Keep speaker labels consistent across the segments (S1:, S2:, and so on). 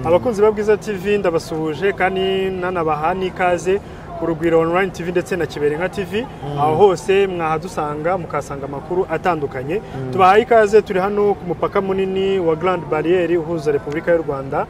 S1: Abakunzi ba Bwiza TV ndabasuhuje kandi nanabaha n'ikaze ku Rugwiro Online TV ndetse na Kiberinka TV, aho hose mwahadusanga mukasanga amakuru atandukanye. Tubahaye ikaze, turi hano ku mupaka munini wa Grande Barrière uhuza Repubulika y'u Rwanda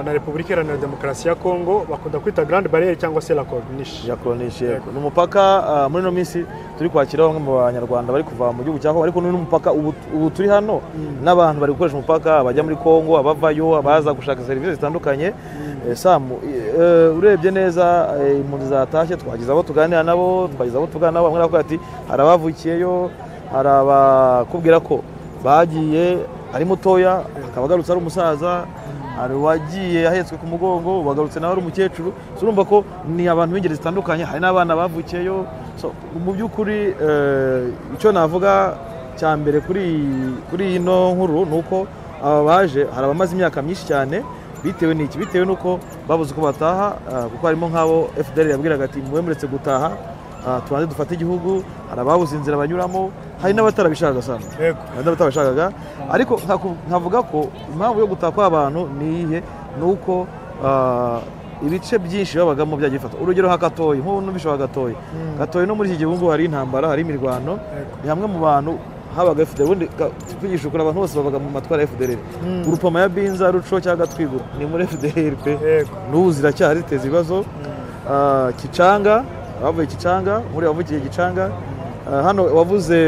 S1: na Repubulika Iharanira Demokarasi ya Kongo, bakunda kwita Grande Barrière cyangwa se la Corniche.
S2: Ya Corniche, yego. Ni umupaka muri ino minsi turi kwakira bamwe mu banyarwanda bari kuva mu gihugu cya Kongo, ariko ni umupaka ubu turi hano n'abantu bari gukoresha umupaka bajya muri Kongo, abavayo, abaza gushaka serivisi zitandukanye. Samu, urebye neza impunzi zatashye, twagize abo tuganira nabo, twagize abo tuganira nabo, bamwe baravuga ati hari abavukiyeyo, hari abakubwira ko bagiye ari mutoya akaba agarutse ari umusaza, hari uwagiye ahetswe ku mugongo wagarutse nawe ari umukecuru. Urumva ko ni abantu b'ingeri zitandukanye, hari n'abana bavukiyeyo. Mu by'ukuri icyo navuga cya mbere kuri ino nkuru ni uko aba baje hari abamaze imyaka myinshi cyane bitewe n'iki, bitewe n'uko babuze uko bataha, kuko harimo nk'abo FDL yabwiraga ati mube muretse gutaha tubanze dufate igihugu, hari ababuze inzira banyuramo, hari n'abatarabishakaga sana, n'abatarabishakaga. Ariko nkavuga ko impamvu yo gutaha kw'abantu ni iyihe, ni uko ibice byinshi babagamo byagiye bifata. Urugero nka Katoyi, nk'ubu numvise wa Gatoyi, Gatoyi no muri iki gihugu hari intambara, hari imirwano, ni hamwe mu bantu habaga FDL. Ubundi tuvugisha ukuri abantu bose babaga mu matwara ya FDL. Urupama ya Binza, Ruco cyangwa Gatwigura ni muri FDL pe, n'ubu ziracyahari ziteza ibibazo. Kicanga, abavuye Kicanga, muri abavukiye Gicanga, hano wavuze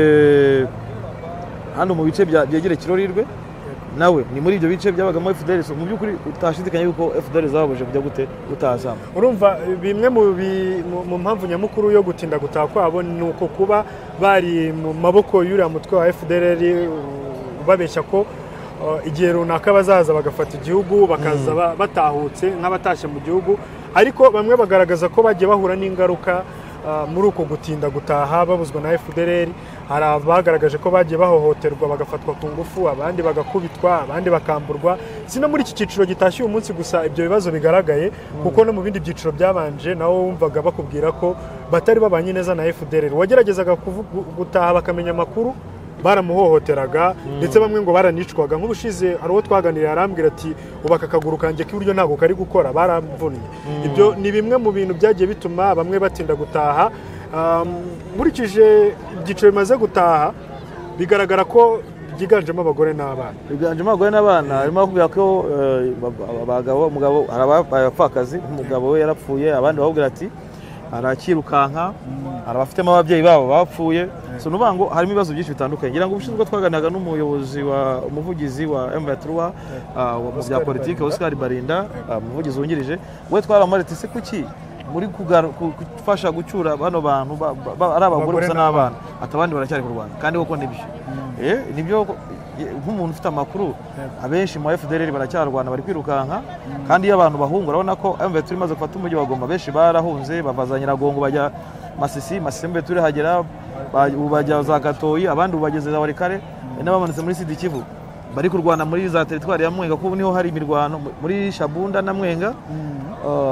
S2: hano mu bice byegereye Kirorirwe, nawe ni muri ibyo bice byabagamo FDL. Mu by'ukuri utashidikanya yuko FDL zababuje kujya gute gutazama.
S1: Urumva bimwe mu mpamvu nyamukuru yo gutinda gutaha kwabo ni uko kuba bari mu maboko y'uriya mutwe wa FDL babeshya ko igihe runaka bazaza bagafata igihugu, bakaza batahutse nk'abatashye mu gihugu. Ariko bamwe bagaragaza ko bagiye bahura n'ingaruka muri uko gutinda gutaha babuzwa na FDL. Hari abagaragaje ko bagiye bahohoterwa bagafatwa ku ngufu, abandi bagakubitwa, abandi bakamburwa. Si no muri iki cyiciro gitashye uyu munsi gusa ibyo bibazo bigaragaye, kuko no mu bindi byiciro byabanje nawo wumvaga bakubwira ko batari babanye neza na FDL. Wageragezaga gutaha bakamenya amakuru baramuhohoteraga, ndetse bamwe ngo baranicwaga. Nk'ubushize hari uwo twaganiriye arambwira ati ubaka akaguru kanjye k'iburyo ntabwo kari gukora, baramvunnye. Ibyo ni bimwe mu bintu byagiye bituma bamwe batinda gutaha. Nkurikije ibyiciro bimaze gutaha bigaragara ko byiganjemo abagore n'abana.
S2: Biganjemo abagore n'abana, harimo bakubwira ko abagabo, umugabo hari abapfakazi, umugabo we yarapfuye, abandi bakubwira ati arakirukanka, hari abafitemo ababyeyi babo bapfuye. So nuvuga ngo harimo ibibazo byinshi bitandukanye. Ngira ngo ubushinzwe twaganiraga n'umuyobozi wa umuvugizi wa M23 mu bya politike Oscar Barinda, umuvugizi wungirije, we twaramaretse se kuki muri gufasha gucyura bano bantu ari abagore gusa n'abana, atabandi baracyari ku Rwanda. Kandi koko nibyo, nibyo nk'umuntu ufite amakuru abenshi mu FDL baracyarwana, bari kwirukanka. Kandi iyo abantu bahunga urabona ko M23 imaze gufata umujyi wa Goma, benshi barahunze bava za Nyiragongo bajya Masisi, Masisi M23 hagera bajya za Gatoyi, abandi ubageze za Walikale, n'abamanutse muri Sud Kivu bari kurwana muri za teritwari ya Mwenga, kuko niho hari imirwano muri Shabunda na Mwenga.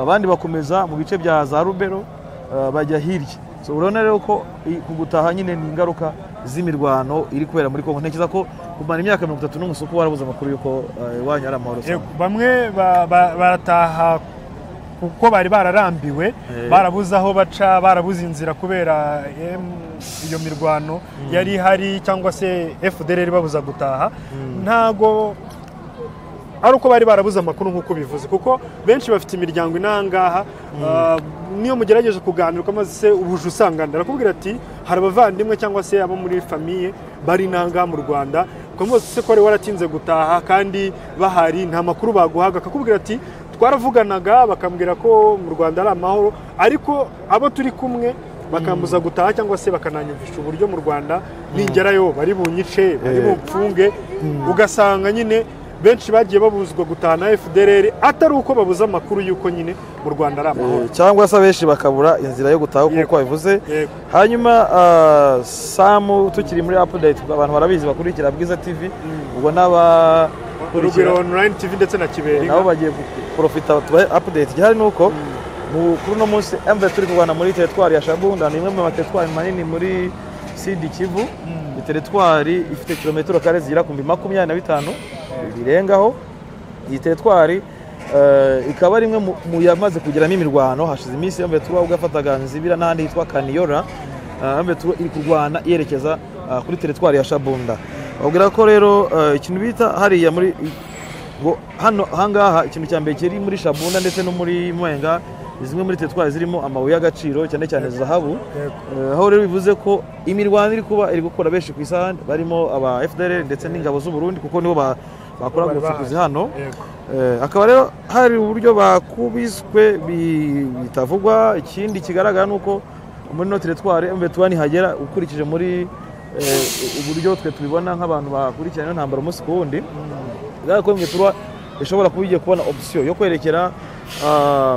S2: Abandi bakomeza mu bice bya za Rubero bajya hirya. So urabona rero ko kugutaha nyine ni ingaruka z'imirwano iri kubera muri Kongo. Ntekereza ko kumara imyaka 31 uko warabuze amakuru yuko iwanyu ari amahoro.
S1: Bamwe barataha kuko bari bararambiwe, barabuze aho baca, barabuze inzira kubera iyo mirwano yari hari, cyangwa se FDL babuza gutaha. Ntago ari uko bari barabuze amakuru nk'uko bivuze, kuko benshi bafite imiryango inangaha. Niyo mugerageje kuganira ukamaze se ubuje usanga arakubwira ati hari abavandimwe cyangwa se abo muri famille bari inanga mu Rwanda, ukamubaza se ko wari waratinze gutaha kandi bahari nta makuru baguhaga, akakubwira ati twaravuganaga bakambwira ko mu Rwanda ari amahoro, ariko abo turi kumwe bakambuza gutaha cyangwa se bakananyumvisha uburyo mu Rwanda ningerayo bari bunyice, bari bupfunge. Ugasanga nyine benshi bagiye babuzwa gutaha na FDLR atari uko babuza amakuru yuko nyine mu Rwanda ari amahoro,
S2: cyangwa se abenshi bakabura inzira yo gutaha kuko babivuze. Hanyuma Samu, tukiri muri update, abantu barabizi bakurikira Bwiza TV, ubwo n'aba
S1: Rugwiro Online TV ndetse na Kiberinka
S2: nabo bagiye profita tubahe update. Gihari nuko kuri no munsi M23 turi kurwana muri teritwari ya Shabunda, ni imwe mu materitwari manini muri Sud Kivu. Ni teritwari ifite kilometero kare zigera ku 25 birengaho. Iyi teritwari Ikaba ari imwe mu yamaze kugeramo imirwano. Hashize iminsi M23 ubwo yafataga Nzibira n'ahandi hitwa Kaniyora. M23 iri kurwana yerekeza kuri teritwari ya Shabunda. Babwira ko rero ikintu bita hariya muri ngo hano ahangaha ikintu cya mbere kiri muri Shabunda ndetse no muri Mwenga, zimwe muri teritwari zirimo amabuye y'agaciro cyane cyane zahabu. Aho rero bivuze ko imirwano iri kuba iri gukora benshi ku isahani, barimo aba FDLR ndetse n'ingabo z'u Burundi, kuko nibo bakora ubucukuzi hano. Akaba rero hari uburyo bakubiswe bitavugwa. Ikindi kigaragara nuko muri no teritwari M23 nihagera, ukurikije muri uburyo twe tubibona nk'abantu bakurikirana intambara umunsi ku wundi, bigaragara ko M23 ishobora kuba igiye kubona option yo kwerekera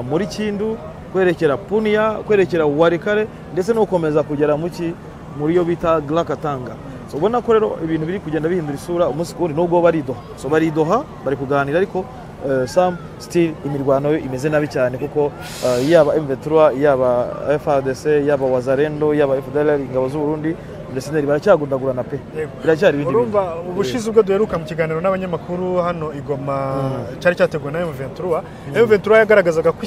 S2: muri Kindu, kwerekera Punia, kwerekera Warikare, ndetse no gukomeza kugera muri yo bita Glakatanga. So ubona ko rero ibintu biri kugenda bihindura isura umunsi ku wundi, nubwo baridoha. So baridoha bari kuganira, ariko some still imirwano yo imeze nabi cyane, kuko yaba M23, yaba FARDC, yaba Wazalendo, yaba FDLR, ingabo z'u Burundi ndetse n'ari baracyagundagurana pe. Biracyari ibindi bintu.
S1: Urumva ubushize ubwo duheruka mu kiganiro n'abanyamakuru hano i Goma cyari cyateguwe na M23, M23 yagaragazaga ko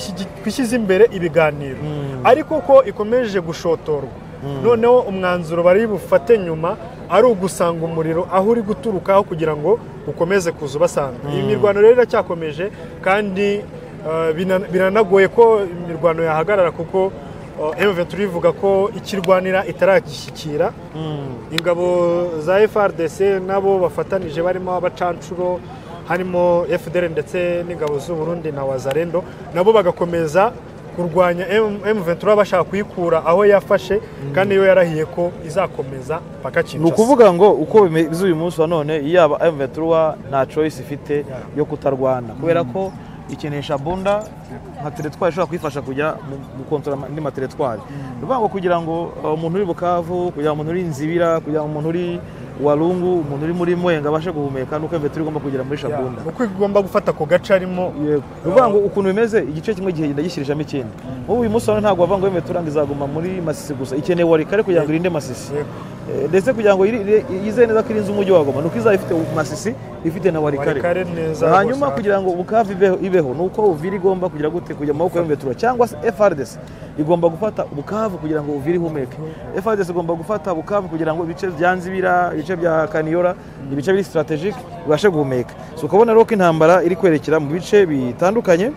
S1: ishyize imbere ibiganiro, ariko ko ikomeje gushotorwa. Noneho umwanzuro bari bufate nyuma ari ugusanga umuriro aho uri guturukaho kugira ngo ukomeze kuza ubasanga. Iyi mirwano rero iracyakomeje, kandi biranagoye ko imirwano yahagarara, kuko M23 ivuga ko ikirwanira itaragishyikira. Ingabo za FARDC nabo bafatanije barimo abacancuro, harimo FDL ndetse n'ingabo z'u Burundi na Wazalendo, nabo bagakomeza kurwanya M23 bashaka kuyikura aho yafashe, kandi yo yarahiye ko izakomeza paka Kinshasa.
S2: Ni ukuvuga ngo uko bimeze uyu munsi wa none, yaba M23 nta choice ifite yo kutarwana, kubera ko ikinisha bunda nka teritwari ishobora kuyifasha kujya gukontorora andi materitwari. Ni ukuvuga ngo kugira ngo umuntu uri Bukavu, kugira ngo umuntu uri Nzibira, kugira ngo umuntu uri Walungu, umuntu uri muri Mwenga abashe guhumeka, nuko M23 igomba kugera muri Shabunda.
S1: Uko igomba gufata ku gace arimo.
S2: Yego. Ni ukuvuga ngo ukuntu bimeze, igice kimwe gihenda gishyirishamo ikindi. Ubu uyu munsi ntabwo bavuga ngo M23 izaguma muri Masisi gusa, ikeneye Warikare kugira ngo irinde Masisi. Ndetse kugira ngo yizere neza ko irinze umujyi wa Goma, nuko izaba ifite Masisi, ifite na Warikare. Hanyuma kugira ngo Bukavu ibeho, nuko Uvira igomba kugira gute, kujya mu maboko ya M23 cyangwa se FARDC igomba gufata Bukavu kugira ngo Uvira ihumeke. FARDC igomba gufata Bukavu kugira ngo ibice bya Nzibira, ibice bya Kaniyora, ibice biri strategic bibashe guhumeka. So ukabona rero ko intambara iri kwerekera mu bice bitandukanye.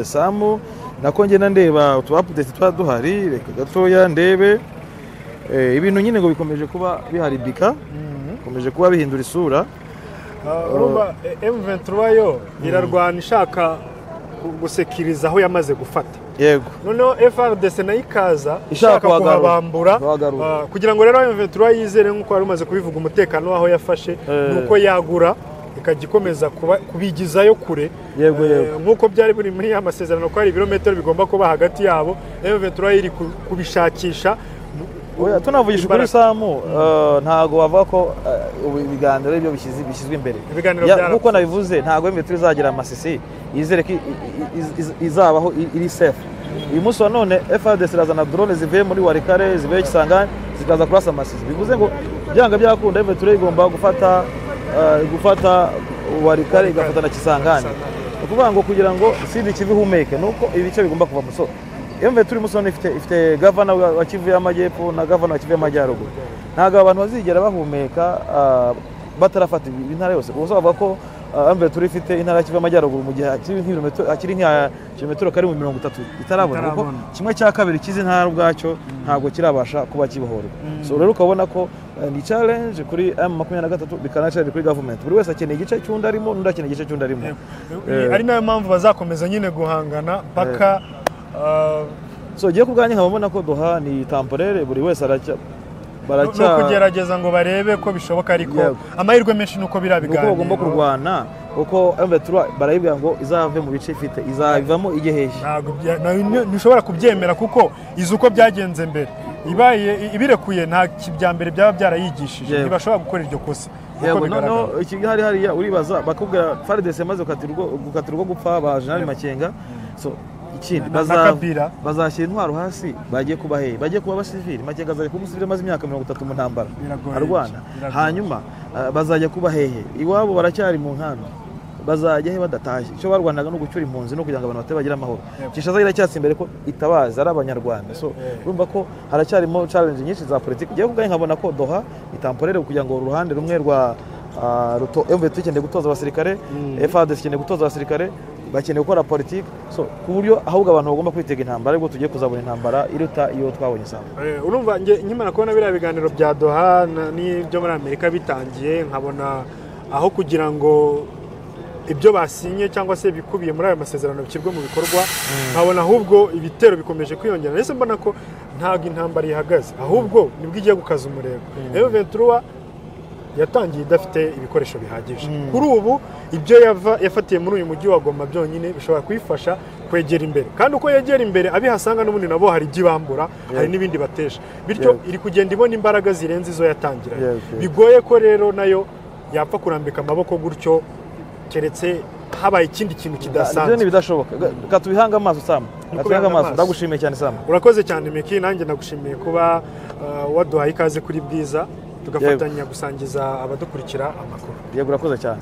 S2: Samu nako ngenda ndeba utu update twa duhari, reka gatoya ndebe. Ibintu nyine ngo bikomeje kuba biharibika, bikomeje kuba bihindura isura.
S1: Urumva M23 yo irarwana ishaka gusekiriza aho yamaze gufata.
S2: Yego.
S1: Noneho FARDC nayo ikaza ishaka kuhabambura, kugira ngo rero M23 yizere nk'uko wari umaze kubivuga umutekano waho yafashe, nuko yagura ikajya ikomeza kubigizayo kure.
S2: Yego yego.
S1: Nk'uko byari buri muri ya masezerano ko hari ibirometero bigomba kuba hagati yabo, M23 iri kubishakisha.
S2: Oya, tunavugisha kuri Samu, ntago bavuga ko ibiganiro ibyo bishyizwe imbere. Nkuko nabivuze, ntago M23 izagira Masisi yizere ko izabaho iri safe. Uyu munsi wa none FARDC irazana drone zivuye muri Warikare, zivuye Kisangani, zikaza kurasa Masisi. Bivuze ngo byanga byakunda M23 igomba gufata Warikare, igafata na Kisangani. Ukuvuga ngo kugira ngo sidi Kivu ihumeke nuko ibice bigomba kuva muso. M23 musoni ifite governor wa Kivu y'Amajyepfo na governor wa Kivu y'Amajyaruguru. Ntago abantu bazigera bahumeka batarafata intara yose. Gusa bavuga ko M23 ifite intara ya Kivu y'Amajyaruguru mu gihe hakiri nk'ibirometero, hakiri nka kilometero kari mu 30 itarabona, kuko kimwe cya kabiri kizi intara ubwacyo ntago kirabasha kuba kibohorwa. So rero ukabona ko ni challenge kuri M23, bikana challenge kuri government. Buri wese akeneye igice cy'undi arimo, n'undi akeneye igice cy'undi arimo.
S1: Ari nayo mpamvu bazakomeza nyine guhangana paka.
S2: So giye kubwanye nkabona ko Doha ni temporaire, buri wese aracya
S1: no kugerageza ngo barebe ko bishoboka, ariko amahirwe menshi nuko birabiganiro
S2: nuko bagomba kurwana, uko M23 barayibwira ngo izave mu bice ifite, izavamo igeheje.
S1: Ntabwo ntushobora kubyemera kuko izi uko byagenze mbere, ibaye ibirekuye nta kibyambere byaba byarayigishije, ntibashobora gukora iryo kosa.
S2: Yego, no iki hari hariya uribaza bakubwira FARDC maze gukatirwa gupfa ba General Makenga. So ikindi bazashyira intwaro hasi, bagiye kuba hehe? Bagiye kuba abasivili. Makenga azajya kuba umusivili amaze imyaka 30 mu ntambara arwana. Hanyuma bazajya kuba hehe? Iwabo baracyari mu nkambi. Bazajya he badatashye? Icyo barwanaga no gucyura impunzi no kugira ngo abantu batabe bagira amahoro. Kinshasa iracyatsi imbere ko itabaza ari abanyarwanda. So urumva ko haracyarimo challenge nyinshi za politiki. Ngewe ubwanjye nkabona ko Doha itamporere kugira ngo uruhande rumwe rwa M23 ikeneye gutoza abasirikare, FARDC ikeneye gutoza abasirikare, bakeneye gukora politiki. So ku buryo ahubwo abantu bagomba kwitega intambara, aribwo tugiye kuzabona intambara iruta iyo twabonye sama.
S1: Urumva nkimara kubona biriya biganiro bya Doha n'ibyo muri Amerika bitangiye, nkabona aho kugira ngo ibyo basinye cyangwa se bikubiye muri ayo masezerano bishyirwe mu bikorwa, nkabona ahubwo ibitero bikomeje kwiyongera. Ndetse mbona ko ntabwo intambara ihagaze, ahubwo nibwo igiye gukaza umurego. M23 yatangiye idafite ibikoresho bihagije. Kuri ubu ibyo yafatiye muri uyu mujyi wa Goma byonyine bishobora kuyifasha kwegera imbere, kandi uko yegera imbere abihasanga n'ubundi nabo hari ibyo ibambura, hari n'ibindi batesha, bityo iri kugenda ibona imbaraga zirenze izo yatangiranye. Bigoye ko rero nayo yapfa kurambika amaboko gutyo, keretse habaye ikindi kintu kidasanzwe.
S2: Ibyo ni ibidashoboka. Reka tubihanga amaso Sam. Tubihanga amaso. Ndagushimiye cyane Sam.
S1: Urakoze cyane Meki, nanjye ndagushimiye kuba waduhaye ikaze kuri Bwiza, tugafatanya gusangiza abadukurikira amakuru.
S2: Yego, urakoze cyane.